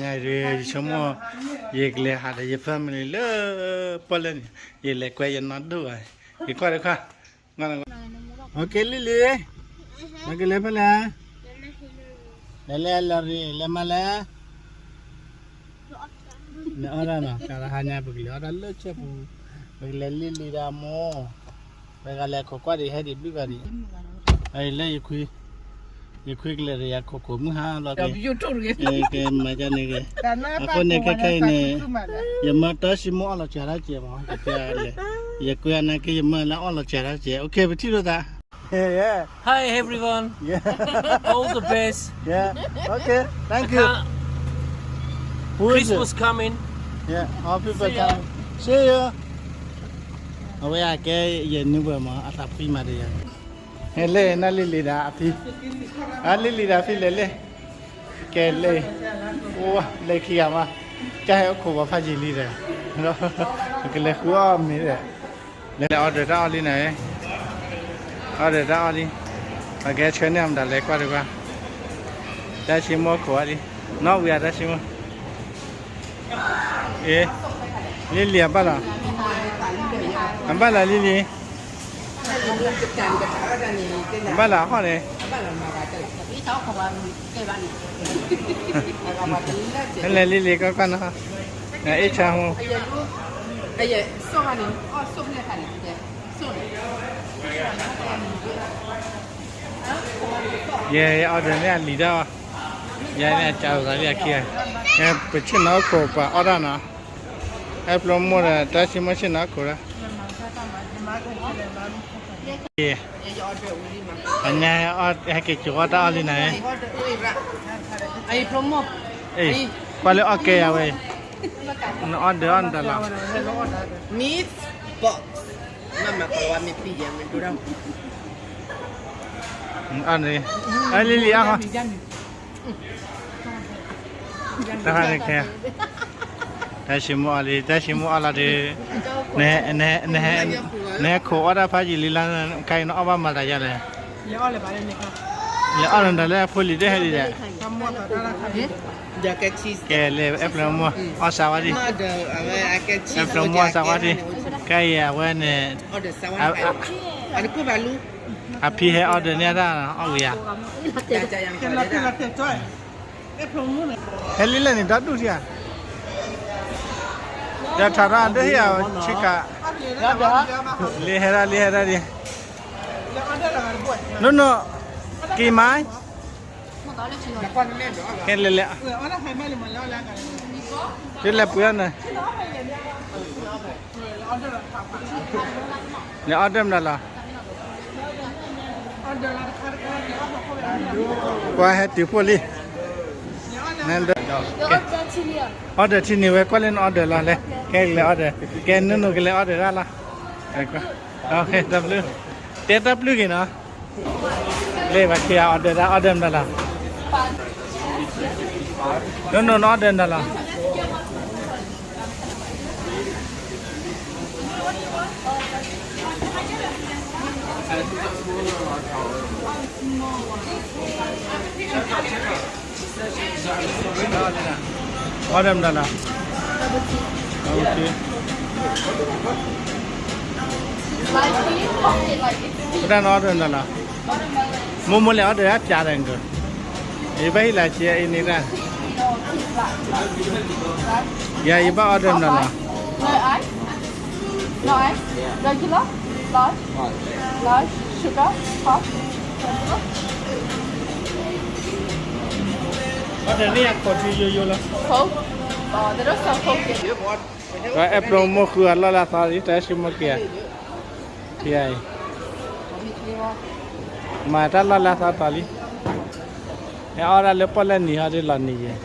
ညါဒုး ယဆိကမိၣ် ယကလဲၤဟးဒီးယ family လၢပီၣ်လဲၣ်န့ၣ် ယလဲၤကွဲယနီၢ်ဒိၣ်ဘၣ်, ယကွၢ်တခါ, ကဲလံလံ, နကလဲၤဖဲလဲၣ်, လဲၤလဲၤလီၤရံၣ် လဲၤမၤလဲၣ်, လဲၤအီၣ်ဒၣ်နီၤ, ကဟါညါပကလဲၤအီၣ်ဒၣ်လၢဆဲပူၤ, ပကလဲၤလံလံဒီးမိၢ်, ပကလဲၤခိးကွၢ်ဒံးဟဲဒံးဘျုးဂၤဒံး, လၢ ယခွံကလဲၤဒီးယၤခိးခိးမုၢ်ဟါလီၤက့ၤ, ကဲမၤကန့ၣ်က့ၤ, အဃိန့ၣ်ခဲခဲအံၤန့ၣ်, ယမၢတၢ်စံမိၢ်အီၣ်လီၤစှၤတၢ်ကဲးမး, ယကွဲအနၢ်က့ၤ ယမၢလၢအီၣ်လီၤစှၤတၢ်ကဲး, OK ပထံၣ်လိာ်သး, Hi, everyone. All the best. Yeah. Okay. Thank you. Christmas coming. Yeah. All people coming. See you. အဝဲအကဲယနုၢ်ပှဲၤမး အသးဖှံမးဒီးယၤ, ဟဲလဲၣ် နလံလံဒီးအဖံ, အလံလံဒီးအဖံလဲၣ်လဲၣ်, ကဲလဲၣ်, အိၣ်လဲၣ်ခံဂၤမး, ကဟဲအိၣ်ခိးပှၤဖးယံာ်လံဒီး, ကလဲၤဃုအီၣ်မ့ၤဒီး လဲၤ order တၢ်အီၣ်လံနၤ, order တၢ်အီၣ်လံ, ပကဲဆှၢန့ၢ်အမတၤလဲၤကွၢ်တကွၢ်, တၢ်စံမိၢ်ခိးအီၣ်လံ, နီၢ်ဝံၤအတၢ်စံမိၢ်, အ့, လံလံအဘၣ်လီၤ, အဘၣ်လီၤလံလံ, အဘၣ်လီၤအဟီၣ်န့ၣ် ဟဲလဲၤလံလံကွၢ်ကွၢ်နီၤ, အ့ၣ်ဆါဟူ, ယဲ order န့ၣ်အလံၤဒၣ်, ယဲန့ၣ်အကးလိာ်သးလံအခံ, ပဆ့ၣ်နီၤအိၣ်ခိးပှၤအီၣ်ဒၣ်နီၤ, ဟဲဖျိမိၢ်ဒီး တၢ်စံမိၢ်ဆ့ၣ်နီၤအိၣ်ခိးဒၣ် အညါဟဲက့ၤကၠိၤအီၣ်တၢ်အီၣ်လံနၤ, ကွၢ်လၢအီၣ်ကဲယၤဝဲအံၤ, န order အီၣ်နတၢ်လီၤ, meat box, အီၣ်န့ၣ်, လံလံအီၣ်ဃီ တၢ်န့ၣ်ခဲ, တၢ်စံမိၢ်အီၣ်လံ တၢ်စံမိၢ်အီၣ်လီၤဒီး, နဟဲခိးအီၣ်တၢ်ဖးယံာ်လံလၢ, ခဲအံၤနအီၣ်ဘၣ်မၤတၢ်ယါလဲၣ်, လဲၤအီၣ်နတၢ်လၢအဖိလံၤတဟဲဒံးဒဲး, ကဲလဲၣ် အဲၣ်ဖျိမိၢ် အီၣ်စးဝါဒံး, အဲၣ်ဖျိမိၢ်အီၣ်စးဝါဒံး, ခဲအံၤအဝဲန့ၣ် အဖံဟဲ order န့ၢ်တၢ်အီၣ်ဝံၤဧါ, ဟဲလံလဲၣ်န့ၣ် ဒီဒူၣ်ထံဧါ, ဒီးထးထီၣ်ဒၢဟ့ၣ်အီၤဆ့ကၤ, လံဟဲဒၣ်လံဟဲဒၣ်ဒံး, နန က့ၤမါ, ကဲလဲၣ်လဲၣ်, ကဲလဲၣ်ပှ့ၤအီၤန့ၣ် လဲၤ order မတၤလီၤ, ပှၤဟဲတုၤဖှိၣ်လံ, order ထံန့ၣ်ဝဲ ကွၢ်လၢန order လီၤလဲၣ်, ကဲကလဲၤ order, ကဲနနကလဲၤ order ဒၣ်လီၤ, တၢ်ဘျုး, တဲတၢ်ဘျုးက့ၤနီၤ, လၢပှၤခံဂၤ order ဒၣ် order မတၤလီၤ, နန order မတၤလီၤ. Order မတၤလီၤ. Order မတၤလီၤ. မိၢ်မိၢ်လဲၤ order အပြားတယ်ကၢ်. ယဘၣ်ဟ့ၣ်လီၤဆံအံၤန့ၣ်တၢ်. ယၤ ယဘၣ် order မတၤလီၤ. No ice, regular, large, large, sugar, hot. Order န့ၣ် အခိၣ်ထံယိယိလီၤ. Coke, they don't sell Coke here. အဲၣ်ဖျိမိၢ်ဃုအလီၢ်လၢအသီလံ တၢ်စံမိၢ်က့ၤဧါ. ဖံအံၤ မၤတၢ်လီၢ်လၢအသီတီၤလံ. ဟဲအီၣ်ဒၣ်လၢပီၣ်လဲၣ်နံၤဟီဒ်လီၤနံၤယဲၢ်.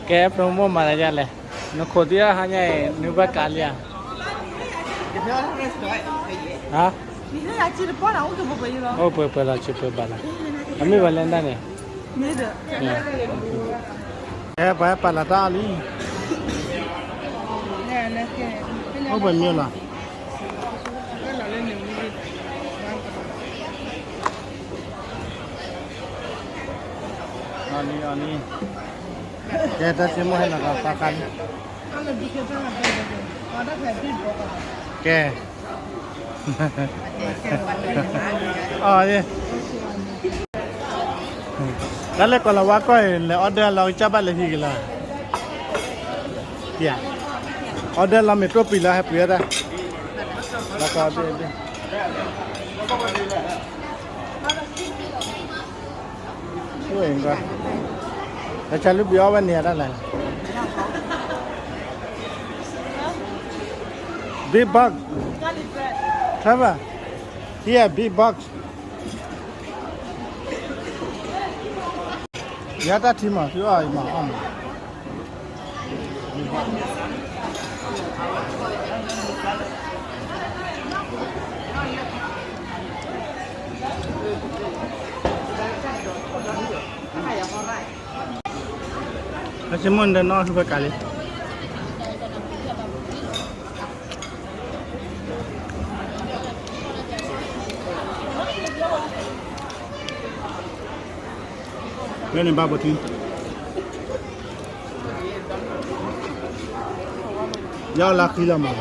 ကဲ အဲၣ်ဖျိမိၢ်မၤတၢ်ယါလဲၣ်. နခိၣ်သံအဟါညါအံၤ နုဘၣ်ကးလံဧါ. ဟါ အိၣ်ပှဲၤပှဲၤလီၤ ဆံပှဲၤဘၣ်လီၤ. အမ့ၢ်ပှၤလဲၤဒၣ်န့ၣ် ဟဲပှၤဟဲပာ်လီၤတၢ်အီၣ်လံ. အိၣ်ပှဲၤမ့ၢ်လီၤ. အီၣ်လံ အီၣ်လံ. ကဲ တၢ်စံမိၣ်ဟဲလီၤဒီးသးခါလံ, ကဲ, အီၤ, တၢ်လဲၤကိးလီၤဝါကီၢ်အံၤ လဲၤ order လီၤကစၢ်ဘၣ်လဲၤဟံးက့ၤလီၤ, ပျဲ, order လီၤမ့ၢ်တိၢ်ပှံၤလီၤ ဟဲပှ့ၤဝဲဒၣ်, လီၤကီး, တၢ်ဆါလူပျံၤအီၣ်ဝဲန့ၣ်တၢ်လဲၣ်, big box, Trevor, here big box, ယတၢ်ထံမး သုအီၣ်အံၤမးအီၣ်မး, အစ့မိၣ်ဒီးနီၢ်ဟူဖဲကးလံ, မ့ၢ်န့ၣ်ဘၣ်ပထံ, ယလၢခံလီၤမး,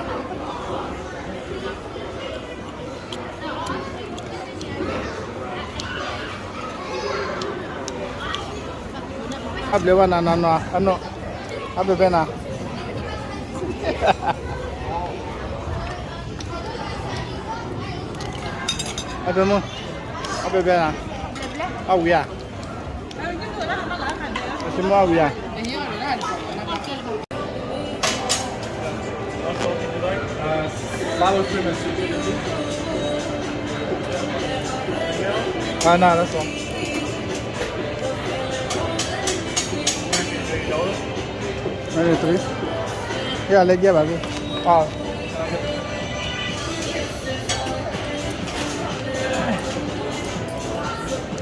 အဘျဲဘၣ်နၤနီၢ်နီၢ်, အဘျဲဘဲနၤ, အဘျဲမ့ၢ်, အဘျဲဘဲနၤ, အဝံၤဧါ, အစ့မိၣ်အဝံၤဧါ. က့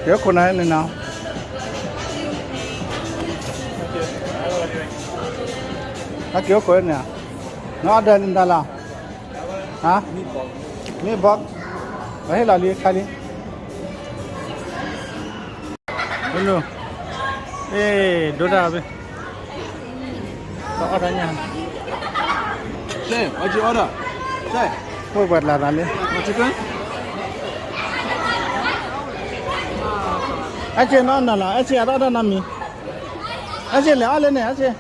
ၤအိၣ်ခိးနၤန့ၣ်နီၤ, အက့ၤအိၣ်ခိးန့ၣ်, န order န့ၣ်တၢ်လီၤ, ဟါ, meat box, ပဟ့ၣ်လီၤလံခါလံ, ဒိၣ်, အ့ၣ်ဒိၣ်တၢ်ဘ့ၣ်, တအီၣ်တၢ်ညၣ်, အိၣ်ပှၤတလးသးလံ, အစ့နီၢ်နီၢ်လီၤ, အစ့အတအီၣ်တၢ်နီတမံၤ, အစ့လဲၤအီၣ်လၢန့ၣ် အစ့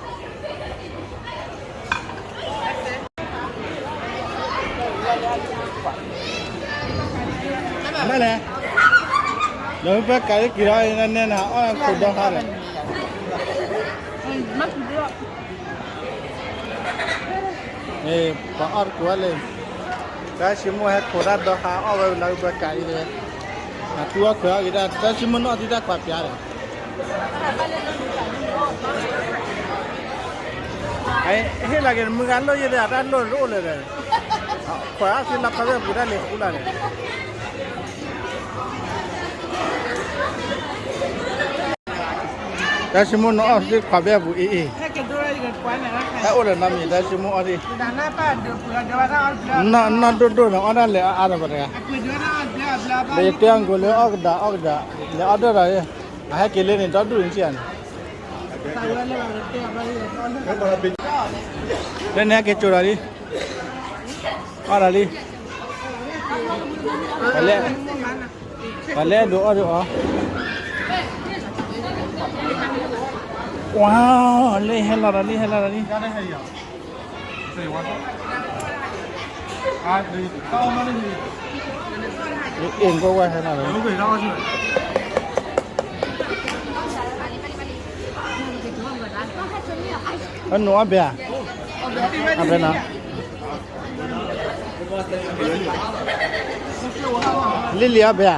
မ့ၢ်လဲၣ်, ဒီးပကးလၢက့ၤထီၣ်န့ၣ်နဟးအီၣ်ခိးဒီဟါဒီး, ပှၤအီၣ်တကိးလၢ, တၢ်စံမိၣ်ဟဲခိးတၢ်ဒီဟါအီၣ်ဝဲလၢပကးအံၤ, အတူၢ်အီၣ်ခွဲးအီၣ်က့ၤဒၣ် တၢ်စံမိၣ်နီၢ်အီၣ်သံတၢ်ခွးပျါဒီး ဟ့ၣ်လီၤက့ၤနမုၢ်ဂၤလိၣ်ယဲဒီး တၢ်လိၣ်တအိၣ်လၢၤဒီး, ခွးအီၣ်သံလၢခွးဘဲပူၤတၢ်လဲၤဃူလၢ်ဒီး, တၢ်စံမိၣ်နီၢ်အီၣ်သံခွးဘဲပူၤအံၤအံၤ, တၢ်အိၣ်လၢနီတမံၤ တၢ်စံမိၣ်အီၣ်သံ, နီၢ်ဒိၣ်ဒိၣ်နီၢ်အီၣ်တၢ်လဲၤအါအါဒီးပှၤတဂၤ, ဒီးယတဲအီၣ်ကိးလၢအီၣ်ကဒီးအီၣ်ကဒီး, လဲၤအီၣ်ဒိၣ်ဒီး, အဟဲက့ၤလၢန့ၣ် ဒီဒူၣ်န့ၣ်ဆံးဧါန့ၣ်, လၢန့ၣ်ဟဲက့ၤကၠိၤဒီးလံ, အီၣ်ဒီးလံ, ပှၤလဲၤဒိးအီၣ်ဒိးအီ, ဝါ, လၢဟဲလီၤဒီးလံ ဟဲလီၤဒီးလံ, အ့ၣ် ကွၢ်ဝဲဟဲလီၤဒီး, အနိၣ်အီၣ်ဘဲဧါ, အဘဲနီၤ လံလံအီၣ်ဘဲဧါ,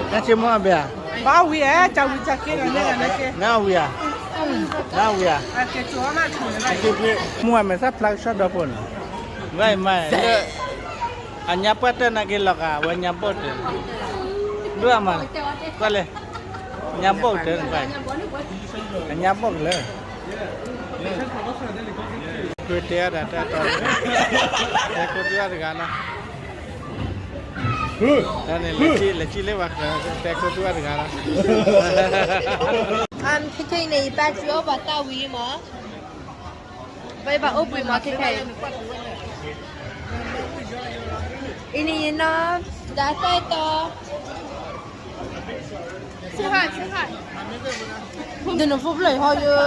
နၢ်ဆ့မိၣ်အီၣ်ဘဲဧါ, ဘၣ်ဝံၤဧါ, ကဝံၤကက့ၤဒီးန့ၣ်, နၢ်ဝံၤဧါ, နၢ်ဝံၤဧါ, မုၢ်ဝဲမဲာ်ဆၣ်ဖျါကဆှီဒီဖိန့ၣ်, ဝဲမၤလၢ အညါပှၢ်တၢၢ်နာ်က့ၤလီၤဂာ် အဝဲညါဘိၣ်တၢၢ်, ဒွဲၣ်မး, ကွၢ်လဲၣ်, ညါဘိၣ်တၢၢ်, အညါဘိၣ်ကလၢာ်, ကွၢ်တဲဒၣ်တၢ်တီ, တဲခိၣ်ဒွဲၣ်တဂၤလီၤ, တၢ်န့ၣ် လဲၤစံလၢဝဲ, တဲခိၣ်ဒွဲၣ်တဂၤလီၤ. အမ် ခဲခဲအံၤန့ၣ် ယပၢ်စုအီၣ်ပှၤတၢ်ဝံၤလံမး, ဘၣ်ယဘၣ်အိၣ်ဘှံးမးခဲခဲအံၤ, အံၤန့ၣ်ယနီၢ် ဒၣ်တၢ်အဲၣ်တီ, ဒ်နဖိဖျၢၣ်ဟီယိ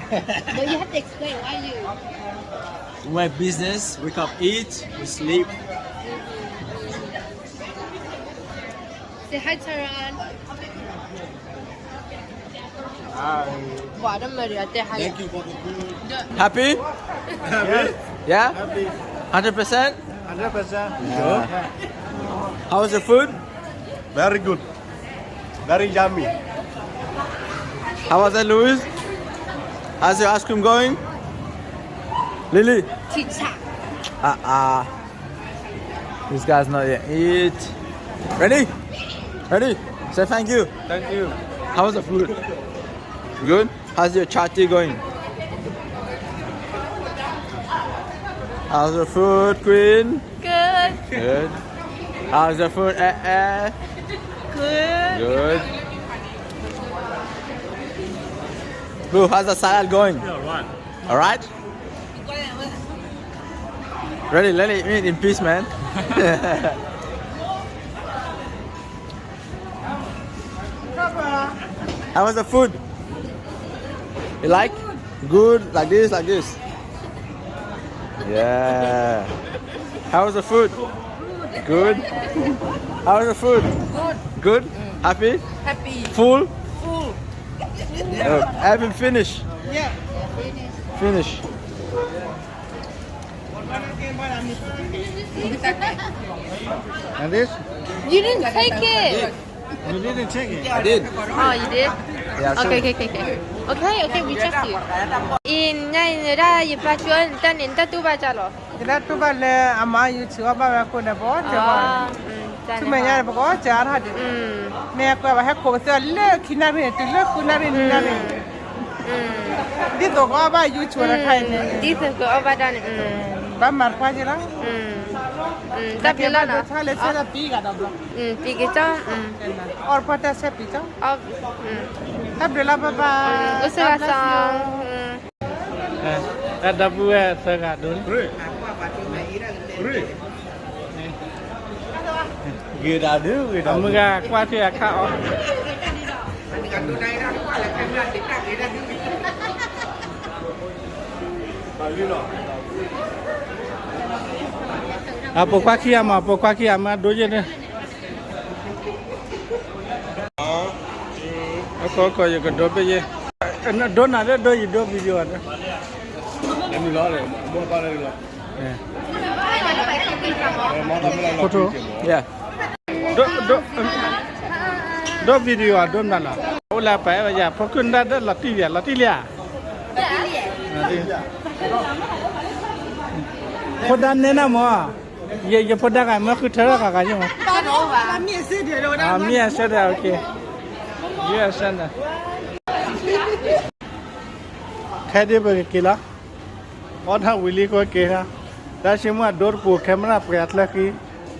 But you have to explain why you. My business, wake up, eat, we sleep. Say hi, Taran. Hi. Thank you for the food. Happy? Happy? Yeah? Happy. Hundred percent? Hundred percent. Yeah. How was the food? Very good. Very yummy. How was it, Louis? How's your ice cream going? Lily? Teacher. Uh-uh. This guy's not yet eat. Ready? Ready? Say thank you. Thank you. How was the food? Good? How's your chatti going? How's the food, Queen? Good. Good. How's the food, eh, eh? Good. Good. Blue, how's the salad going? Yeah, all right. All right? Ready, let it eat in peace, man. How was the food? You like? Good. Like this, like this. Yeah. How was the food? Good. How was the food? Good. Good? Happy? Happy. Full? Full. Oh, haven't finished. Yeah. Finish. And this? You didn't take it. You didn't take it. I did. Oh, you did? Yeah, okay, okay, okay, okay. Okay, okay, we trust you. အံၤ ညါအံၤန့ၣ်ဒၣ် ယပၢ်ကၠိတၢ်န့ၣ် နတၢ်တူၢ်ဘၣ်ကၢ်လီၤ. ယတၢ်တူၢ်ဘၣ်လၢအမၤ YouTube အီၣ်ဘၣ်ဝဲအဃိန့ၣ် ပအီၣ်စၢၤဘၣ်, ဆူမဲာ်ညါန့ၣ် ပကအီၣ်စၢၤအါထီၣ်ဒံး, မ့ၢ်အကွဲးဘၣ်ဟဲခိးကသၢလၢခံနၣ်ရံၣ်န့ၣ် တုၤလၢဃုနၣ်ရံၣ်နွံနၣ်ရံၣ်, ဒ်သိးကအီၣ်ဘၣ် YouTube တခါအံၤန့ၣ်, ဒ်သိးကအီၣ်ဘၣ်ဒၣ်န့ၣ်, ဘၣ်မၤတပှၢ်က့ၤလီၤ, တၢ်ဘျုးလီၤနီၤ, ပံက့ၤကၠီ, အီၣ်တပှၢ်တၢ်ဆဲးပံကၠီ, တၢ်ဘျုးလီၤ bye bye, အိၣ်ဆူၣ်ဘၣ်စၢၤ. တၢ်ဒီပုၢ်ဝဲၢ်သၢဂၤဒိၣ်န့ၣ်, ဂ့ၤဒၣ်ဒုး ဂ့ၤဒၣ်ဒုး, မုၢ်ဂၤကွၢ်ထံအခါအီၤ, အပိာ်ခွါခံဂၤမး ပိာ်ခွါခံဂၤမး ဒိၣ်ယဲၢ်န့ၣ် အကီကီယကဒိဘ့ၣ်ယဲ, ဒိနၤလၢဒိယဒိ video လီၤ, ဒိ video အဒိနၤလီၤ, အိၣ်လၢပယၤ ဖိကုၢ်နၢ်ဒၢလီၤတံၢ်လံ, လီၤတံၢ်လံဧါ, ဖိဒါနဲနၤမး, ယဖိဒါဂၤမ့ၢ်ဃုထၢထီၣ်ဂၤဂၤယမး, မ့ၢ်အဆၢဒၣ်, မ့ၢ်အဆၢဒၣ်, ခဲဒ်ပကက့ၤလီၤ, အီၣ်ထီၣ်ဝံၤလံဃိက့ၤ, တၢ်ဆိကမိၣ်အဒိတပူၤ camera ပှဲၤအချၢဃံ,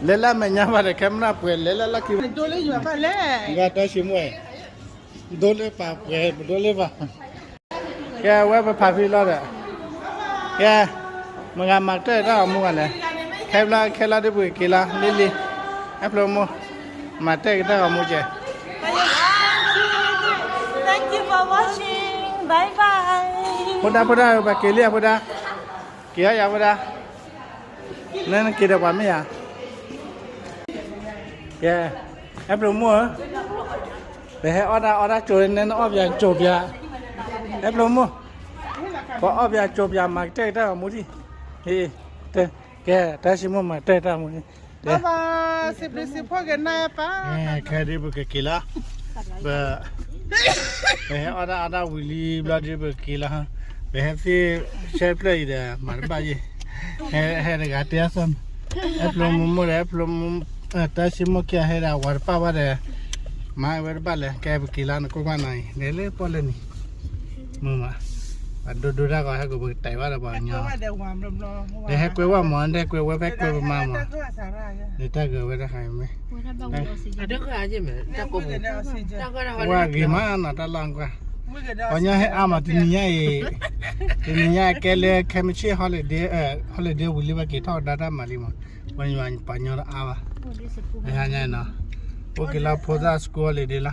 လဲၤလၢအမဲာ်ညါဘၣ်ဒီး camera ပှဲၤလဲၤလၢလီၢ်ခံ, ဒိလၢယွၤဘၣ်လဲၣ်, တၢ်ဆိကမိၣ်, ဒိလၢပှဲၤပဒိလၢဘၣ် ကဲဝဲပဖးဖံလီၤဒီး, ကဲ, မတၤဂၤမၤကတၢၢ်တၢ်ဂီၤမူဂၤလဲၣ်, ခဲဘျီခဲလီၤဒ်ပကက့ၤလီၤ, လံလံ, အဲၣ်ဖျိမိၢ်, မၤတၢ်က့ၤတၢ်ဂီၤမူကဲ, Thank you for watching. Bye bye. ဖိဒါဖိဒါ ပက့ၤလံအဖိဒါ, က့ၤအီၣ်ယၤဖိဒါ, နနက့ၤဒီးပှၤမ့ၢ်ယၤ, ကဲ, အဲၣ်ဖျိမိၢ်ဧၢ ပဟဲအီၣ်တၢ်အီၣ်တၢ်ကၠိၤန့ၣ် နအီၣ်ပၠးကၠိၤပၠး, အဲၣ်ဖျိမိၢ်, ပအီၣ်ပၠးကၠိၤပၠး မၤကတၢၢ်က့ၤတၢ်ဂီၤမူဒံး, ကဲ, တၢ်ဆိကမိၣ်မၤကတၢၢ်တၢ်ဂီၤမူဒံး, စံးဘျုးစံးဖှိၣ်က့ၤနၤပၢ်, ခဲဒ်ပကက့ၤလီၤ, ပ ပဟဲအီၣ်တၢ်အီၣ်တၢ်ဝံၤလံဘျီဒ်ပကက့ၤလီၤ, ပဟဲသ့ၣ်ဆဲဖျၢၣ်အံၤဒီး မၤတဘၣ်ယဲၢ်, ဟဲတဂၤတဲအသီၣ်, အဲၣ်ဖျိမိၢ်မိၢ်ဒီး အဲၣ်ဖျိမိၢ်, တၢ်ဆိကမိၣ်ခံဂၤဟဲဒီး အဝၤတပၣ်ဘၣ်ဒီး, မၤဝဲတဘၣ်လဲၣ်, ကဲပက့ၤလီၤ နကိးကွၢ်နၤအံၤ လဲၤလၢပီၣ်လဲၣ်နံၤ, မ့ၢ်မး အဒိဒိတၢ်ဂီၤဟဲကပတဲာ်ဘၣ်ဒီးပှၤကညီ, ဒီးဟဲကွဲဝဲမ့ၢ် ဒီးဟဲကွဲဝဲဖဲကွဲပမါမ့ၢ်, ဒီးတၢ်ဂၤဝဲတခါမ့ၢ်, ဝဲဂ့ၤမးနီၤတၢ်လီၢ်ကွၢ်, ပှၤကညီဟဲအါမးတနံၤညါအံၤ, တနံၤညါကဲလၢခဲမုၢ်ဆ့ၣ် holiday, holiday ဝံၤလံဘၣ်က့ၤထီၣ်ကဒါတၢ်မၤလံမး, ပှၤညီပှၤညီတအါဘၣ်, ညါနီၤ, အိၣ်က့ၤလီၤဖိသၣ် school holiday လီၤ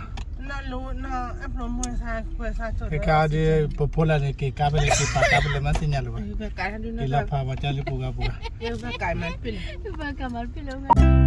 ခဲခါဒ် ပဖိလၢန့ၣ် က့ၤကါဖဲလဲၣ် က့ၤပာ်ကါဖဲလဲၣ် မ့ၢ်သ့ၣ်ညါလၢၤဘၣ်, က့ၤလီၤဖးပှၤကၢ်လၢပူၤဂၤပူၤဂၤ, ဘၣ်ကမၤတပ့ၢ်လၢ